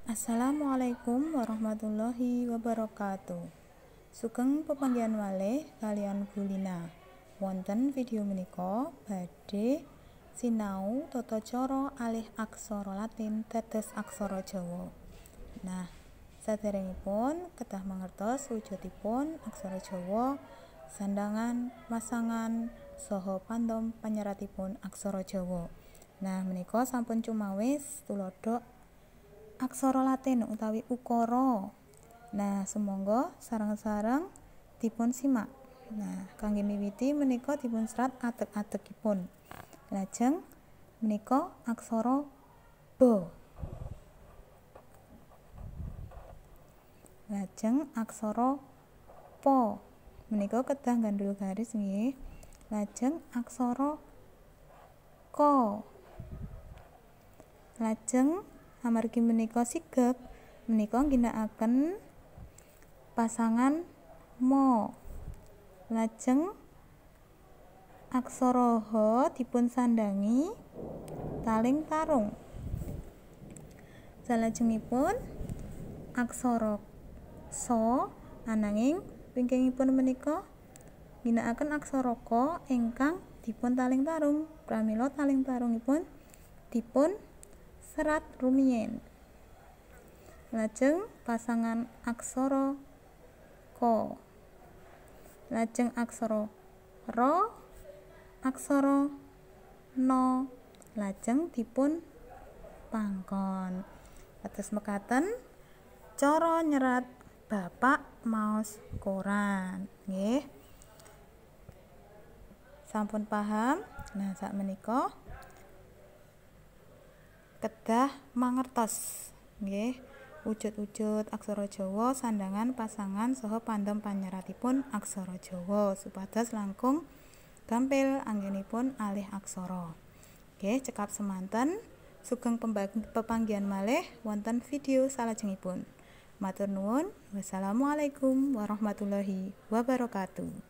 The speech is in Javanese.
Assalamualaikum warahmatullahi wabarakatuh. Sugeng pepanggihan malih kaliyan Bu Lina. Wonten video menika badhe sinau tata cara alih aksara Latin dados aksara Jawa. Nah, saderengipun kedah mangertos wujudipun aksara Jawa, sandangan, masangan, saha pandom panyeratipun aksara Jawa. Nah, menika sampun cumawis tuladha aksara Latin utawi ukara. Nah, sumangga sareng-sareng dipun simak. Nah, kangge miwiti menika dipun serat adeg-adegipun. Lajeng menika aksara ba. Lajeng aksara pa. Menika kedah gandul garis nggih. Lajeng aksara ka. Lajeng amargi menika sigeg, menika ngginakaken pasangan ma. Lajeng aksara ha dipun sandangi taling tarung. Salajengipun aksara sa, ananging wingkingipun menika ngginakaken aksara ka ingkang dipun taling tarung. Pramila taling tarungipun dipun serat rumiyin. Lajeng pasangan aksara ka. Lajeng aksara ra, aksara na, lajeng dipun pangkon. Kados mekaten cara nyerat bapak maos koran nggih. Sampun paham? Nah, sakmenika kedah mangertos nggih wujud-wujud aksara Jawa, sandangan, pasangan saha pandom panyeratipun aksara Jawa supados langkung gampil anggenipun alih aksara. Nggih, cekap semanten. Sugeng pepanggihan malih wonten video salajengipun. Matur nuwun. Wassalamualaikum warahmatullahi wabarakatuh.